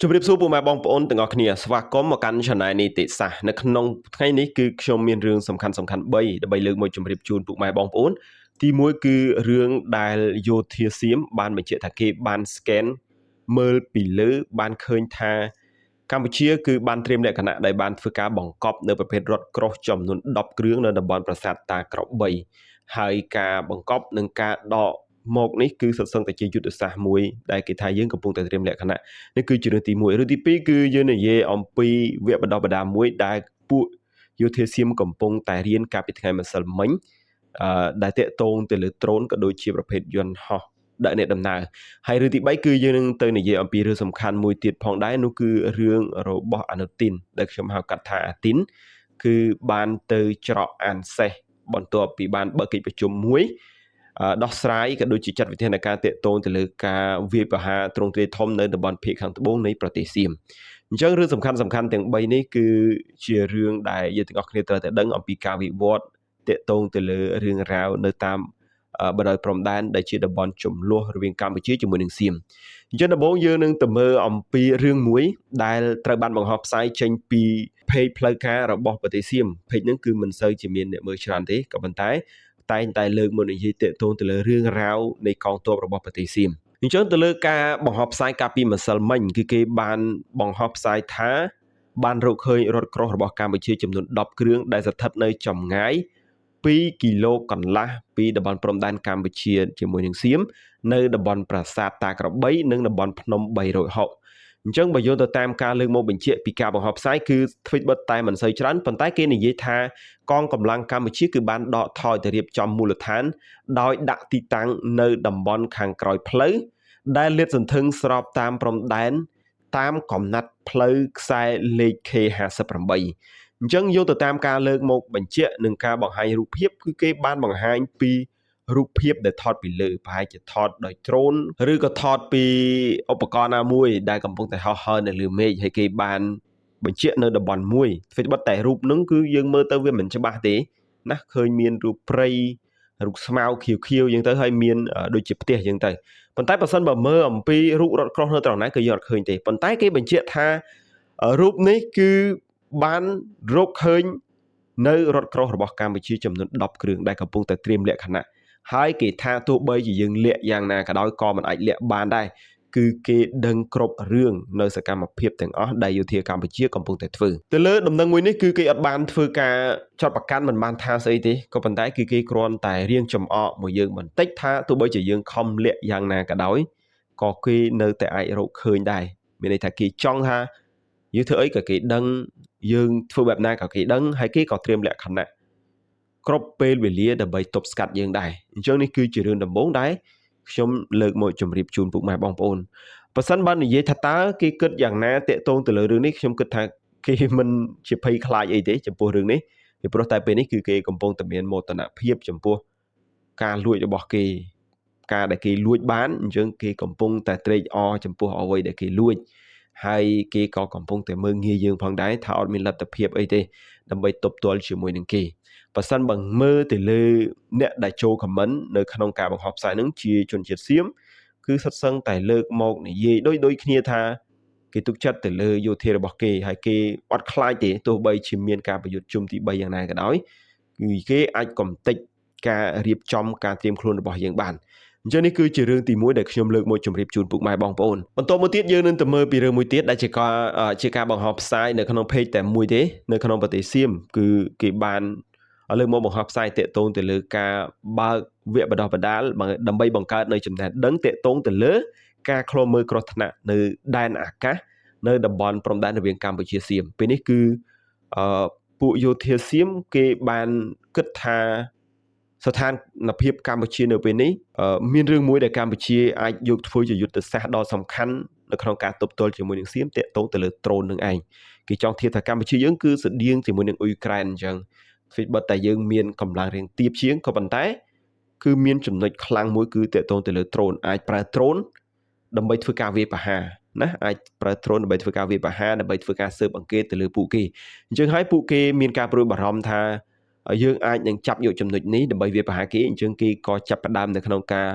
ជម្រាបសួរពុកម៉ែបងប្អូនទាំងអស់គ្នាស្វាគមន៍មកកាន់ Channel នីតិសាស្ត្រនៅក្នុងថ្ងៃនេះគឺខ្ញុំមានរឿងសំខាន់សំខាន់3ដើម្បីលើកមកជម្រាបជូនពុកម៉ែបងប្អូនទី1គឺរឿងដែលយោធាសៀមបានបញ្ជាក់ថាគេបាន scan មើលពីលើបានឃើញថាកម្ពុជាគឺបានត្រៀមលក្ខណៈដែលបានធ្វើការបង្កប់នៅប្រភេទរថក្រោះចំនួន10គ្រឿងនៅតំបន់ប្រាសាទតាក្របីហើយការបង្កប់និងការដកមកនេះគឺសុទ្ធសឹងតែជាយុទ្ធសាស្ត្រមួយដែលគេថាយើងកំពុងតែត្រៀមលក្ខណៈនេះគឺជារឿងទី1រឿងទី2គឺយើងនិយាយអំពីវគ្គបណ្ដុះបណ្ដាលមួយដែលពួកយោធាសៀមកំពុងតែរៀនកាលពីថ្ងៃម្សិលមិញអឺដែលតាក់ទងទៅលើដ្រូនក៏ដូចជាប្រភេទយន្តហោះដឹកអ្នកដំណើរហើយរឿងទី3គឺយើងនឹងទៅនិយាយអំពីរឿងសំខាន់មួយទៀតផងដែរនោះគឺរឿងរបស់អានុទីនដែលខ្ញុំហៅកាត់ថាអាទីនគឺបានទៅច្រកអានសេះបន្ទាប់ពីបានបើកកិច្ចប្រជុំមួយដោះស្រាយក៏ដូចជាចាត់វិធានការតាក់ទងទៅលើការវាយប្រហារទ្រង់ទ្រាយធំនៅតំបន់ភាគខាងត្បូងនៃប្រទេសសៀមអញ្ចឹងរឿងសំខាន់សំខាន់ទាំង3នេះគឺជារឿងដែលយើងទាំងអស់គ្នាត្រូវតែដឹងអំពីការវិវត្តតាក់ទងទៅលើរឿងរ៉ាវនៅតាមបណ្ដោយព្រំដែនដែលជាតំបន់ចំនួនរវាងកម្ពុជាជាមួយនឹងសៀមអញ្ចឹងដំបូងយើងនឹងទៅមើលអំពីរឿងមួយដែលត្រូវបានបង្ហោះផ្សាយចេញពី page ផ្លូវការរបស់ប្រទេសសៀម page ហ្នឹងគឺមិនសូវជាមានអ្នកមើលច្រើនទេក៏ប៉ុន្តែតែងតែលើកមកនិយាយទាក់ទងទៅលើរឿងរ៉ាវនៃកងទ័ពរបស់ប្រទេសសៀមអញ្ចឹងទៅលើការបង្ហោះផ្សាយកាលពីម្សិលមិញគឺគេបានបង្ហោះផ្សាយថាបានរកឃើញរថក្រោះរបស់កម្ពុជាចំនួន10គ្រឿងដែលស្ថិតនៅចម្ងាយ2គីឡូកន្លះពីតំបន់ព្រំដែនកម្ពុជាជាមួយនឹងសៀមនៅតំបន់ប្រាសាទតាក្របីនិងតំបន់ភ្នំ360អញ្ចឹងបើយោងទៅតាមការលើកមកបញ្ជាក់ពីការបង្ហោះផ្សាយគឺធ្វីតបិទតែមិនសូវច្រើនប៉ុន្តែគេនិយាយថាកងកម្លាំងកម្ពុជាគឺបានដកថយទៅរៀបចំមូលដ្ឋានដោយដាក់ទីតាំងនៅតំបន់ខាងក្រោយផ្លូវដែលលាតសន្ធឹងស្របតាមព្រំដែនតាមកំណាត់ផ្លូវខ្សែលេខ K58 អញ្ចឹងយកទៅតាមការលើកមកបញ្ជាក់និងការបង្ហាញរូបភាពគឺគេបានបង្ហាញពីរូបភាពដែលថតពីលើប្រហែលជាថតដោយដ្រូនឬក៏ថតពីឧបករណ៍ណាមួយដែលកំពុងតែហោះហើរនៅលើមេឃហើយគេបានបញ្ជាក់នៅតំបន់មួយធ្វើត្បិតតែរូបហ្នឹងគឺយើងមើលទៅវាមិនច្បាស់ទេណាឃើញមានរូបព្រៃរូបស្មៅខៀវខៀវអញ្ចឹងទៅហើយមានដូចជាផ្ទះអញ្ចឹងទៅប៉ុន្តែបើសិនបើមើលអំពីរូបរថក្រោះនៅត្រង់ណាគឺយើងអត់ឃើញទេប៉ុន្តែគេបញ្ជាក់ថារូបនេះគឺបានរកឃើញនៅរថក្រោះរបស់កម្ពុជាចំនួន10គ្រឿងដែលកំពុងតែត្រៀមលក្ខណៈហើយគេថាទោះបីជាយើងលាក់យ៉ាងណាក៏ដោយក៏មិនអាចលាក់បានដែរគឺគេដឹងគ្រប់រឿងនៅសកម្មភាពទាំងអស់ដែលយោធាកម្ពុជាកំពុងតែធ្វើទៅលើដំណឹងមួយនេះគឺគេអត់បានធ្វើការចាត់ប្រកាន់មិនបានថាស្អីទេក៏ប៉ុន្តែគឺគេគ្រាន់តែរៀងចំអកមួយយើងបន្តិចថាទោះបីជាយើងខំលាក់យ៉ាងណាក៏ដោយក៏គេនៅតែអាចរកឃើញដែរមានន័យថាគេចង់ថាយើងធ្វើអីក៏គេដឹងយើងធ្វើបែបណាក៏គេដឹងហើយគេក៏ត្រៀមលក្ខណៈគ្រប់ពេលវេលាដើម្បីទប់ស្កាត់យើងដែរអញ្ចឹងនេះគឺជារឿងដំបូងដែលខ្ញុំលើកមកជម្រាបជូនពុកម៉ែបងប្អូនបើសិនបើនិយាយថាតើគេគិតយ៉ាងណាតាក់ទងទៅលើរឿងនេះខ្ញុំគិតថាគេមិនជាភ័យខ្លាចអីទេចំពោះរឿងនេះពីព្រោះតែពេលនេះគឺគេកំពុងតែមានមោទនភាពចំពោះការលួចរបស់គេការដែលគេលួចបានអញ្ចឹងគេកំពុងតែត្រេកអរចំពោះអ្វីដែលគេលួចហើយគេក៏កំពុងតែមើងងាយយើងផងដែរថាអត់មានលទ្ធភាពអីទេដើម្បីទប់ទល់ជាមួយនឹងគេបើសិនបើមើលទៅលើអ្នកដែលចូល comment នៅក្នុងការបង្ហោះផ្សាយនឹងជាជនជាតិសៀមគឺសុទ្ធសឹងតែលើកមកនិយាយដូចដូចគ្នាថាគេទុកចិត្តទៅលើយោធារបស់គេហើយគេអត់ខ្លាចទេទោះបីជាមានការប្រយុទ្ធជុំទី3យ៉ាងណាក៏ដោយគឺគេអាចកំទេចការរៀបចំការត្រៀមខ្លួនរបស់យើងបានអញ្ចឹងនេះគឺជារឿងទី1ដែលខ្ញុំលើកមកជម្រាបជូនពុកម៉ែបងប្អូនបន្តមកទៀតយើងនឹងទៅមើលពីរឿងមួយទៀតដែលជាការបង្ហោះផ្សាយនៅក្នុង page តែមួយទេនៅក្នុងប្រទេសសៀមគឺគេបានលើកមកបង្ហោះផ្សាយតាក់ទងទៅលើការបើកវគ្គបណ្ដុះបណ្ដាលដើម្បីបង្កើតនៅចំណេះដឹងតាក់ទងទៅលើការឃ្លាំមើលគ្រោះថ្នាក់នៅដែនអាកាសនៅតំបន់ព្រំដែនរវាងកម្ពុជាសៀមពេលនេះគឺអឺពួកយោធាសៀមគេបានគិតថាស្ថានភាពកម្ពុជានៅពេលនេះមានរឿងមួយដែលកម្ពុជាអាចយកធ្វើជាយុទ្ធសាស្ត្រដ៏សំខាន់នៅក្នុងការទប់ទល់ជាមួយនឹងសៀមតាក់ទងទៅលើដ្រូននឹងឯងគេចង់ធៀបថាកម្ពុជាយើងគឺស្តៀងជាមួយនឹងអ៊ុយក្រែនអញ្ចឹងធ្វើបិទតែយើងមានកម្លាំងរាងទាបជាងក៏ប៉ុន្តែគឺមានចំណុចខ្លាំងមួយគឺតាក់ទងទៅលើដ្រូនអាចប្រើដ្រូនដើម្បីធ្វើការវាយប្រហារណាអាចប្រើដ្រូនដើម្បីធ្វើការវាយប្រហារដើម្បីធ្វើការស៊ើបអង្កេតទៅលើពួកគេអញ្ចឹងហើយពួកគេមានការព្រួយបារម្ភថាយើងអាចនឹងចាប់យកចំណុចនេះដើម្បីវាយប្រហារគេអញ្ចឹងគេក៏ចាប់ផ្ដើមនៅក្នុងការ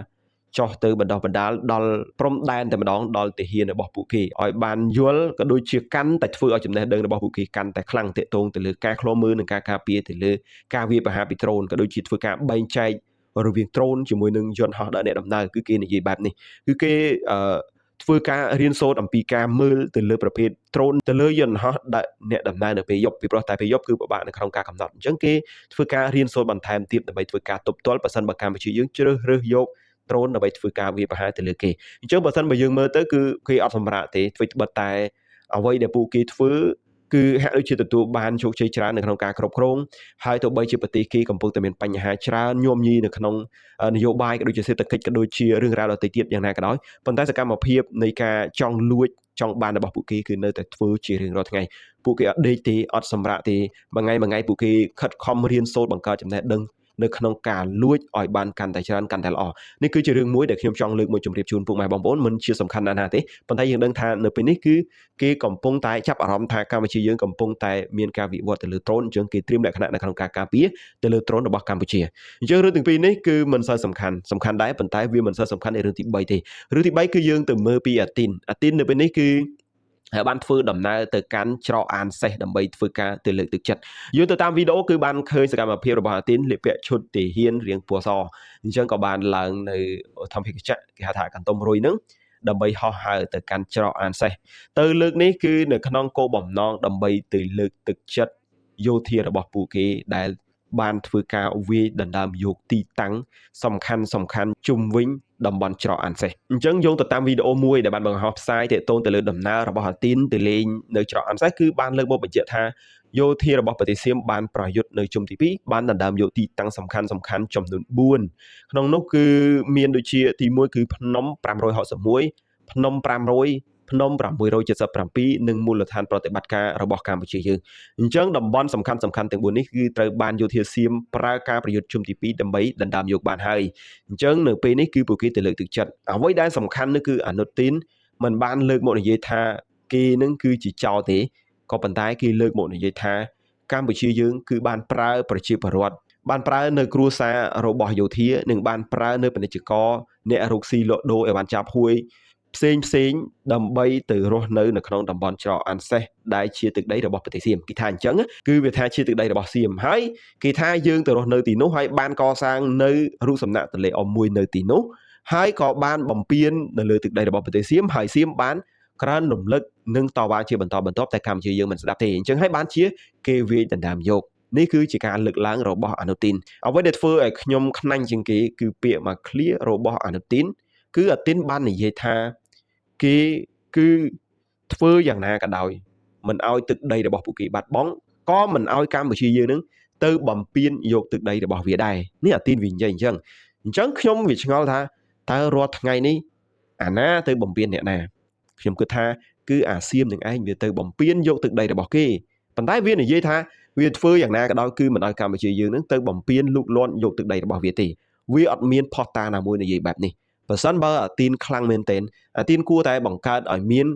ចុះទៅបណ្ដោះបណ្ដាលដល់ព្រំដែនតែម្ដងដល់ទាហានរបស់ពួកគេឲ្យបានយល់ក៏ដូចជាកាន់តែធ្វើឲ្យចំណេះដឹងរបស់ពួកគេកាន់តែខ្លាំងទាក់ទងទៅលើការឃ្លាំមើលនិងការការពារទៅលើការវាយប្រហារពីដ្រូនក៏ដូចជាធ្វើការបែងចែករវាងដ្រូនជាមួយនឹងយន្តហោះដឹកអ្នកដំណើរគឺគេនិយាយបែបនេះគឺគេអឺធ្វើការរៀនសូត្រអំពីការមើលទៅលើប្រភេទដ្រូនទៅលើយន្តហោះដឹកអ្នកដំណើរនៅពេលយប់ពីព្រោះតែពេលយប់គឺពិបាកនៅក្នុងការកំណត់អញ្ចឹងគេធ្វើការរៀនសូត្របន្ថែមទៀតដើម្បីធ្វើការទប់ទល់បើសិនបើកម្ពុជាយើងជ្រើសរើសយកដ្រូនដើម្បីធ្វើការវាយប្រហារទៅលើគេអញ្ចឹងបើសិនបើយើងមើលទៅគឺគេអត់សម្រាកទេធ្វើត្បិតតែអ្វីដែលពួកគេធ្វើគឺហាក់ដូចជាទទួលបានជោគជ័យច្រើននៅក្នុងការគ្រប់គ្រងហើយទោះបីជាប្រទេសគេកំពុងតែមានបញ្ហាច្រើនញាំញីនៅក្នុងនយោបាយក៏ដូចជាសេដ្ឋកិច្ចក៏ដូចជារឿងរ៉ាវដទៃទៀតយ៉ាងណាក៏ដោយប៉ុន្តែសកម្មភាពនៃការចង់លួចចង់បានរបស់ពួកគេគឺនៅតែធ្វើជារៀងរាល់ថ្ងៃពួកគេអត់ដេកទេអត់សម្រាកទេមួយថ្ងៃមួយថ្ងៃពួកគេខិតខំរៀនសូត្របង្កើតចំណេះដឹងនៅក្នុងការលួចឲ្យបានកាន់តែច្រើនកាន់តែល្អនេះគឺជារឿងមួយដែលខ្ញុំចង់លើកមកជម្រាបជូនពុកម៉ែបងប្អូនមិនជាសំខាន់ណាស់ណាទេប៉ុន្តែយើងដឹងថានៅពេលនេះគឺគេកំពុងតែចាប់អារម្មណ៍ថាកម្ពុជាយើងកំពុងតែមានការវិវត្តទៅលើដ្រូនអញ្ចឹងគេត្រៀមលក្ខណៈនៅក្នុងការការពារទៅលើដ្រូនរបស់កម្ពុជាអញ្ចឹងរឿងទាំងពីរនេះគឺមិនសូវសំខាន់សំខាន់ដែរប៉ុន្តែវាមិនសូវសំខាន់ในរឿងទី3ទេរឿងទី3គឺយើងទៅមើលពីអាទីនអាទីននៅពេលនេះគឺហើយបានធ្វើដំណើរទៅកាន់ច្រកអានសេះដើម្បីធ្វើការទៅលើកទឹកចិត្តយើងទៅតាមវីដេអូគឺបានឃើញសកម្មភាពរបស់អាទីនលាកពាក់ឈុតទាហានរៀងពណ៌សអញ្ចឹងក៏បានឡើងនៅធម្មភិកចក្រគេហៅថាកន្ទុំរុយនឹងដើម្បីហោះហើរទៅកាន់ច្រកអានសេះទៅលើកនេះគឺនៅក្នុងគោលបំណងដើម្បីទៅលើកទឹកចិត្តយោធារបស់ពួកគេដែលបានធ្វើការវាយដណ្ដើមយកទីតាំងសំខាន់សំខាន់ជុំវិញតំបន់ច្រកអានសេះអញ្ចឹងយោងទៅតាមវីដេអូមួយដែលបានបង្ហោះផ្សាយទាក់ទងទៅលើដំណើររបស់អាទីនទៅលេងនៅច្រកអានសេះគឺបានលើកមកបញ្ជាក់ថាយោធារបស់ប្រទេសសៀមបានប្រយុទ្ធនៅជុំទី2បានដណ្ដើមយកទីតាំងសំខាន់សំខាន់ចំនួន4ក្នុងនោះគឺមានដូចជាទី1គឺភ្នំ561ភ្នំ500ភ្នំ677និងមូលដ្ឋានប្រតិបត្តិការរបស់កម្ពុជាយើងអញ្ចឹងតំបន់សំខាន់សំខាន់ទាំង4នេះគឺត្រូវបានយោធាសៀមប្រើការប្រយុទ្ធជុំទី2ដើម្បីដណ្ដើមយកបានហើយអញ្ចឹងនៅពេលនេះគឺពួកគេទៅលើកទឹកចិត្តអ្វីដែលសំខាន់នោះគឺអានុទីនមិនបានលើកមកនិយាយថាគេនឹងគឺជាចោរទេក៏ប៉ុន្តែគេលើកមកនិយាយថាកម្ពុជាយើងគឺបានប្រើប្រជាពលរដ្ឋបានប្រើនៅគ្រួសាររបស់យោធានិងបានប្រើនៅពាណិជ្ជករអ្នករកស៊ីលក់ដូរអីវ៉ាន់ចាប់ហួយផ្សេងផ្សេងដើម្បីទៅរស់នៅនៅក្នុងតំបន់ច្រកអានសេះដែលជាទឹកដីរបស់ប្រទេសសៀមគេថាអញ្ចឹងគឺវាថាជាទឹកដីរបស់សៀមហើយគេថាយើងទៅរស់នៅទីនោះហើយបានកសាងនៅរូបសំណាកទន្លេអមមួយនៅទីនោះហើយក៏បានបំពេញនៅលើទឹកដីរបស់ប្រទេសសៀមហើយសៀមបានក្រើនរំលឹកនិងតវ៉ាជាបន្តបន្ទាប់តែកម្ពុជាយើងមិនស្ដាប់ទេអញ្ចឹងហើយបានជាគេវាយដណ្ដើមយកនេះគឺជាការលើកឡើងរបស់អានុទីនអ្វីដែលធ្វើឲ្យខ្ញុំខ្នាញ់ជាងគេគឺពាក្យមកឃ្លារបស់អានុទីនគឺអាទីនបាននិយាយថាគេគឺធ្វើយ៉ាងណាក៏ដោយមិនឲ្យទឹកដីរបស់ពួកគេបាត់បង់ក៏មិនឲ្យកម្ពុជាយើងនឹងទៅបំពេញយកទឹកដីរបស់វាដែរនេះអាទីនវានិយាយអញ្ចឹងអញ្ចឹងខ្ញុំវាឆ្ងល់ថាតើរាល់ថ្ងៃនេះអាណាទៅបំពេញអ្នកណាខ្ញុំគិតថាគឺអាសៀមនឹងឯងវាទៅបំពេញយកទឹកដីរបស់គេប៉ុន្តែវានិយាយថាវាធ្វើយ៉ាងណាក៏ដោយគឺមិនឲ្យកម្ពុជាយើងនឹងទៅបំពេញលូកលាន់យកទឹកដីរបស់វាទេវាអត់មានផុសតាណាមួយនិយាយបែបនេះបើសិនបើអាទីនខ្លាំងមែនទែនអាទីនគួរតែបង្កើតឲ្យមាន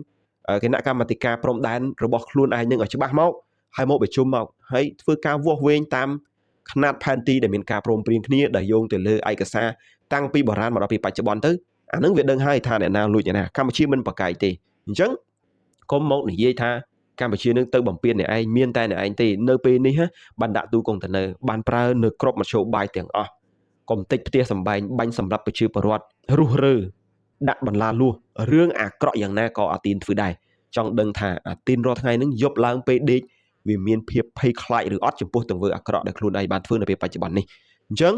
គណៈកម្មាធិការព្រំដែនរបស់ខ្លួនឯងនឹងឲ្យច្បាស់មកហើយមកប្រជុំមកហើយធ្វើការវាស់វែងតាមຂ្នាតផែនទីដែលមានការព្រមព្រៀងគ្នាដែលយោងទៅលើឯកសារតាំងពីបុរាណមកដល់ពីបច្ចុប្បន្នទៅអានឹងវាដឹងហើយថាអ្នកណាលួចអ្នកណាកម្ពុជាមិនប្រកែកទេអញ្ចឹងកុំមកនិយាយថាកម្ពុជានឹងទៅបំពេញអ្នកឯងមានតែអ្នកឯងទេនៅពេលនេះបានដាក់ទូកុងតឺន័របានប្រើនៅគ្រប់មធ្យោបាយទាំងអស់កុំតិចផ្ទះសម្បែងបាញ់សម្រាប់ប្រជាពលរដ្ឋរុះរើដាក់បន្លាលួសរឿងអាក្រក់យ៉ាងណាក៏អាទីនធ្វើដែរចង់ដឹងថាអាទីនរាល់ថ្ងៃនឹងយប់ឡើងពេលដេកវាមានភាពភ័យខ្លាចឬអត់ចំពោះទង្វើអាក្រក់ដែលខ្លួនឯងបានធ្វើនៅពេលបច្ចុប្បន្ននេះអញ្ចឹង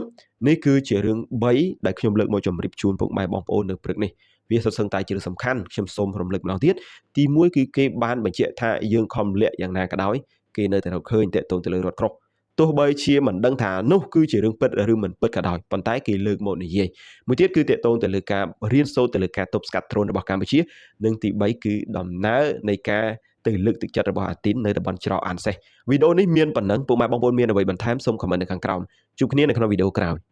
នេះគឺជារឿង3ដែលខ្ញុំលើកមកជម្រាបជូនពុកម៉ែបងប្អូននៅព្រឹកនេះវាសុទ្ធសឹងតែជារឿងសំខាន់ខ្ញុំសូមរំលឹកម្ដងទៀតទី1គឺគេបានបញ្ជាក់ថាយើងខំលាក់យ៉ាងណាក៏ដោយគេនៅតែរកឃើញតាក់ទងទៅលើរថក្រោះទោះបីជាមិនដឹងថានោះគឺជារឿងពិតឬមិនពិតក៏ដោយប៉ុន្តែគេលើកមកនិយាយមួយទៀតគឺតាក់ទងទៅលើការរៀនសូត្រទៅលើការទប់ស្កាត់ដ្រូនរបស់កម្ពុជានិងទី3គឺដំណើរនៃការទៅលើកទឹកចិត្តរបស់អាទីននៅតំបន់ច្រកអានសេះវីដេអូនេះមានប៉ុណ្ណឹងពុកម៉ែបងប្អូនមានអ្វីបន្ថែមសូម comment នៅខាងក្រោមជួបគ្នានៅក្នុងវីដេអូក្រោយ។